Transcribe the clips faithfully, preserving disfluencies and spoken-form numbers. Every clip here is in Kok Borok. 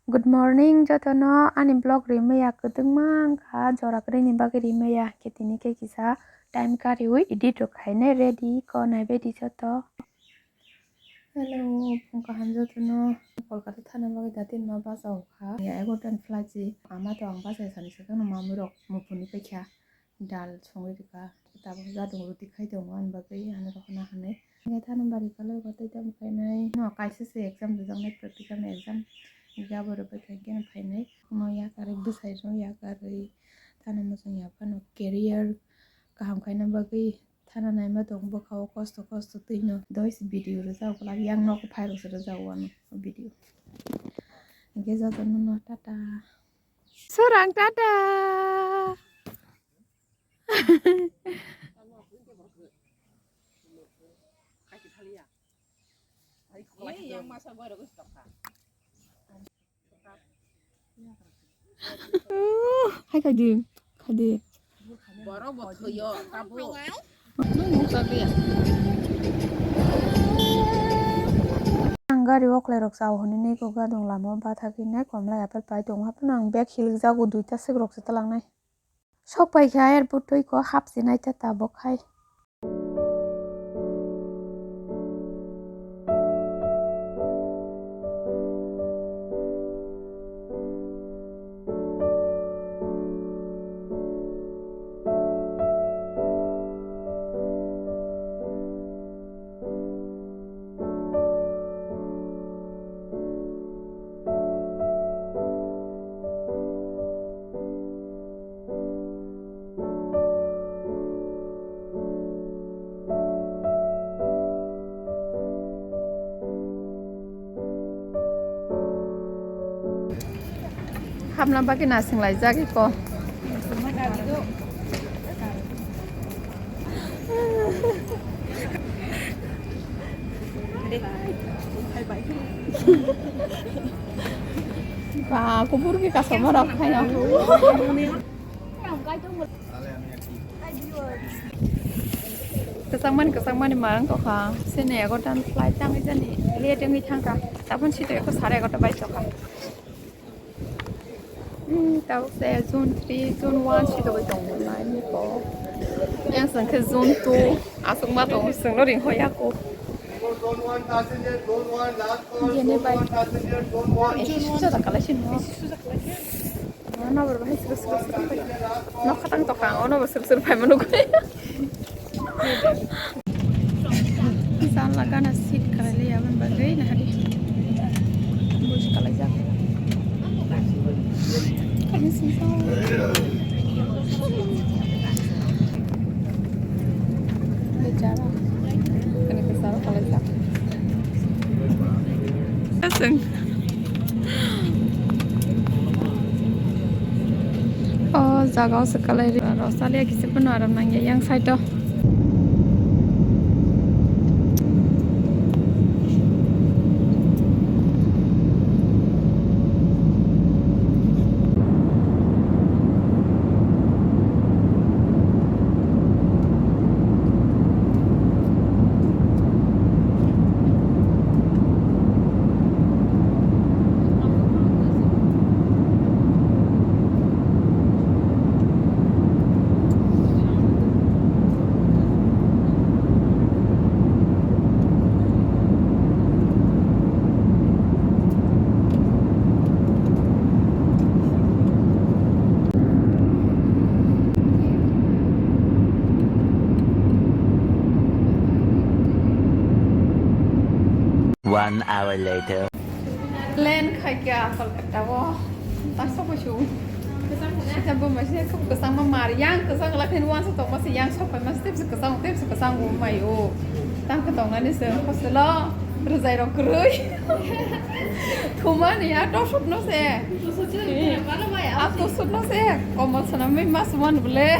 Good morning jotono, ani vlog rimaya kwdwngma wngkha, jora kwrwini bagwi rimaya, khe tini khe kisa time kariui edit rok khainai ready ko naibaidi joto. Hello, phung kaham jotono, Kolkata thana bagwi datin ma bachao kha. Ya, egarota ni flight si, ama to ang bachai sani swkang no mamwi rok muphuni paikha. Dal songwi rwkha, tabuk jadung roti khai tongo ani bagwi, ani rokna hinwi. Hingke thani bari colour bo tei tamo khainai. No kaisa se exam rijaknai, practical ni exam. Hingke abo rwbai khaikhe no phainai. Omo yakarwi bwsai rok yakarwi thani muchung ya phano career kaham khaina bagwi thana naima tongo bwkha o kosto kosto twino. Dois video rwjak glak, yang nogo phai rokse rwjak o ano o video. Hingke jotono no tata. Surang tata. Hai kadi, kadi. Borok bo thwiyo, tabuk. Ang gari o kwlai rok chao hwnwi nai kok gadung lama o bathagwi nai komlai apple pai tongo haphano ang bag hilik jago duita sek rok se talangnai. Sok paikha airport twi ko hapsinai ta tabuk hai. Hapna bagwi nasing laijak eko. Ba, kubur ke customer rok khaina. Kwchangmani, kwchangmani marang tokha. Sini egarota ni flight tangwi jani late wngwi thangkha. Tabon sito eko sare egarota bai tokha. Hmm, tabuk se June three, June one si togwi tongo nai ni ko. Yang song khe June two, aswk ma tongo, songno ring hoya ko. Zone one passenger, zone one, last call, Jene zone bai. One passenger, zone one. Eh, susa da kalai sin mo. Susa da kalai sin. Ano nabor bahai suru suru suru pai. Nok khatang tokha, ano bo suru suru pai manu ko. Janla gana seat kalailai aboni bagwi nahadi. Buji kalaijak. Kani sijak. Bichara. Kani kwcharo kalaijak. Aswng. O jaga o se kalai ri. Rosaliya kisa phano aram nangya yang side o. One hour later. Plan khaikha Kolkata o. Tang sokoi su. Sita bo masi khub kwchangma mar. Yang kwchang lakhen wansa tongma se yang sopai masi tepsi kwchang, tepsi kwchang bo mai o. Tang khe tongnani se hostel o. Rwjai rok kwrwi. Thumani ya tosuk no se. A tosuk no se. Komol sanami mas man bole.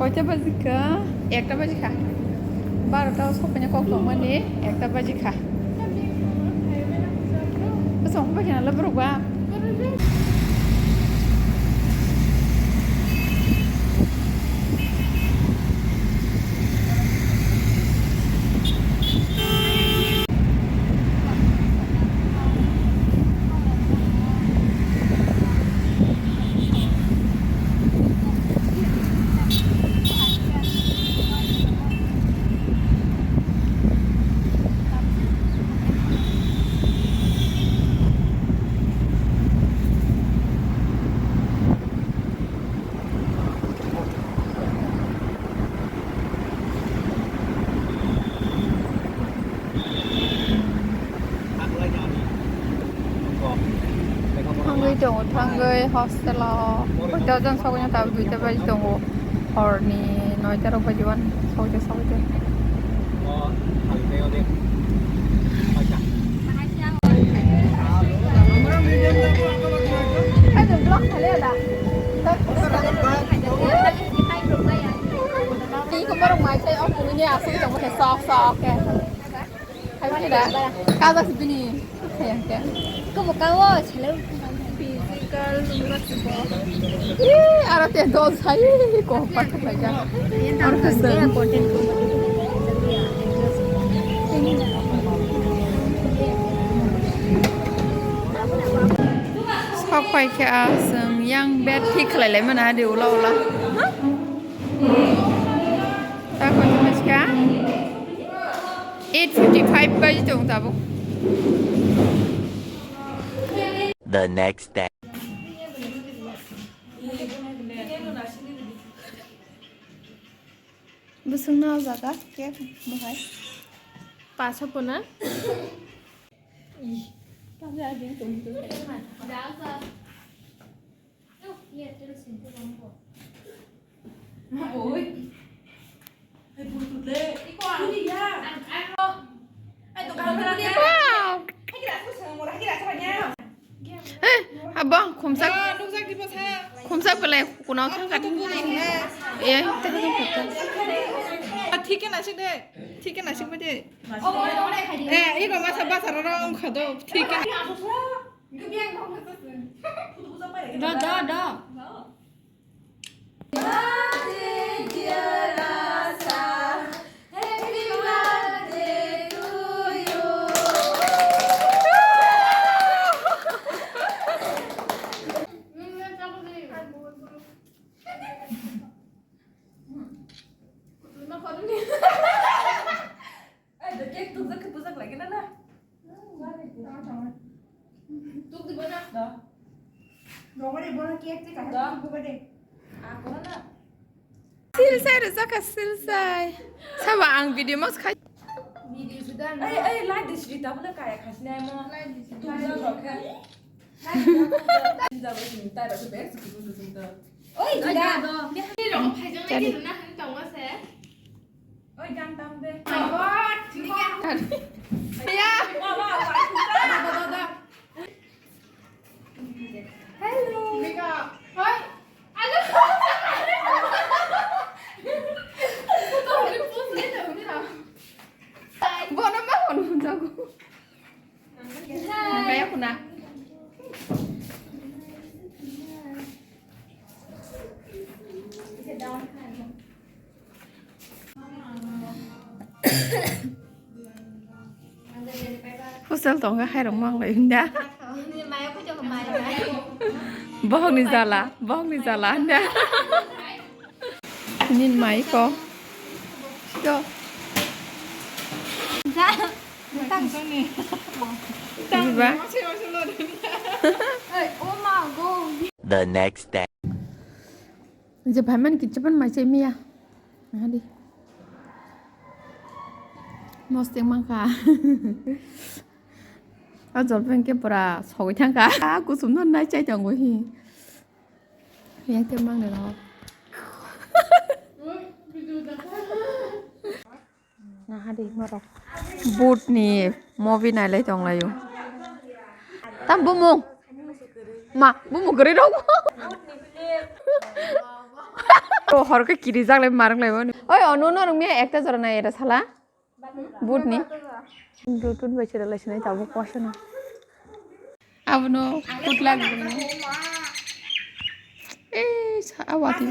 Koita baji kha? Ekta baji kha. Barota o sokphaina kok tongmani ekta baji kha. Bwswk ongkhorbai kheno le borok ba. Thangwi tongo, thangwi hostel o. Koita jon sogwi no tabuk duita baji tongo. Horni noita rok baji wan sogwi sogwi. Tini ko borok mai sai o kunu ni asuk tong khe sok sok khe. Hai bini da. Kaja si bini. Hai yang khe. Ko bo kawo chalo. Physical nungla sibo. Ih, aro te dol sai ko pat ka ja. Aro ka sa. Sok pai khe a chwng yang bed thik khlai lai mano adi ulo ulo. Ta koi khe eight fifty-five baji tong tabuk. The next day. Bwswngno o jaga cake mohai. Paso pona. Eh, abang, khumsa, khumsa belai kunau thangkha. Eh, thik khe naising de, thik khe naising de. Eh, iko masa basa roro wngkha do, thik khe. Da, da, da. Ai, da cake tukjak khe bujak lagi na na. Tuk di bona. Da. Dogore bona cake te kahar tuk di bona de. Ako na. Silsai rwjak kha silsai. Sabo ang video mas khai. Video sudah. Ai, ai, light di sri tabule kaya khasne mo. Light di sri. Tukjak rok kha. Light di sri. Jabo sini tai rok bek sukun sukun to. Oi, jida. Oi, jida. Oi, jam tam de. Ya. Hello. Mika. Hoi. Alo. Bono ma hono jago. Kaya kuna. Hostel tongkha khairok manglai hwnda. Bohokni jala, bohokni jala hwnda. Nin mai ko. Ko. Ja. Tang. Diba? Hey, oh my God. The next day. Je phaimani kichupan mai chai miya. Hadi. Mosting mangkha. A jolpeng ke pura sogwi thangkha. A kusum no nai chai tongo hi. Yang te mang de no. Na hadi norok. But ni movie nailai tonglaio. Tam bumung. Ma, bumung gari rok. To hor ke kiri jak lai marang lai bani. Oi, onu no rung mi ekta jora nai era sala. But ni. Bluetooth bai chera lai sinai tabuk kwasa no. Abono putla gini. Eh, sa awati.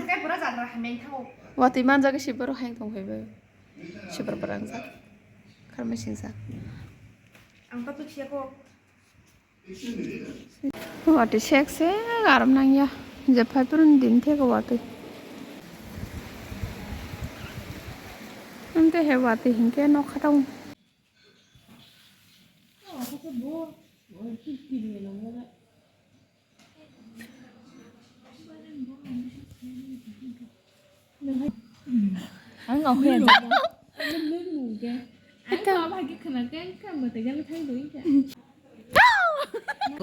Watwi manjak si borok hai tong phai bai. Sipar parang jak. Kharmai sing jak. Ang to tuchia ko. Watwi sek sek aram nangya. Je phai purun din thego watwi. Ante he watwi hinkhe nokha tong. Ang ngau khe. Ang ngau khe. Ang ngau khe. Ang ngau khe.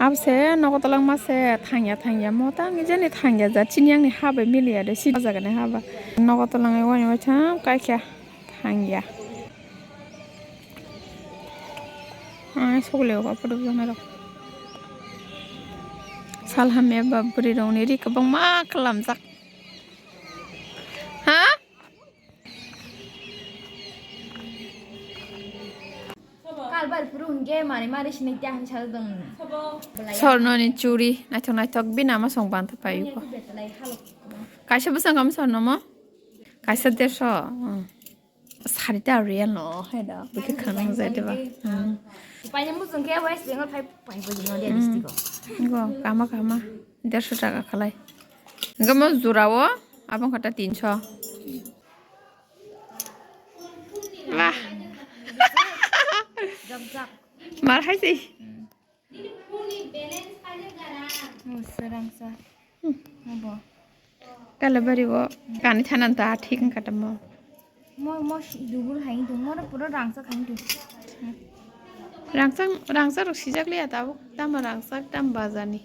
Abse nogo tolangma se thangya thangya mo tang jani thangya ja chini yang ni ha bai miliya de si jaga ni ha ba. Nogo tolang wai wai tham kaikya thangya. Ai sokle ko photo jana rok. Sal hamya ba bwrwi rok ni ri kwbangma khwlamjak. Ha? Kalbar puru hingke mari mari sinai tiya hinsa dong. Sorno ni churi naithok naithok bini ama song bantha paiyuko. Kaisa bwsang kami sorno mo? Kaisa derso. Hmm. Sari ta real no, hai da. Bwkhe khana jai diba. Hmm. Paine muchung khe West Bengal phai pai bo jino dia district o. Go kama kama derso taka khalai. Hingke mo jura o abang kata tinso. Wah. Jab jab. Mar hai sei. Rangsa. Abo. Kalabari o kani thanan ta thik wngkha tamo. Mo mo si dubul hai tong mo pura rangsa khai tong. Rangsa rangsa rok sijak liya tabuk tamo rangsa tam bajani.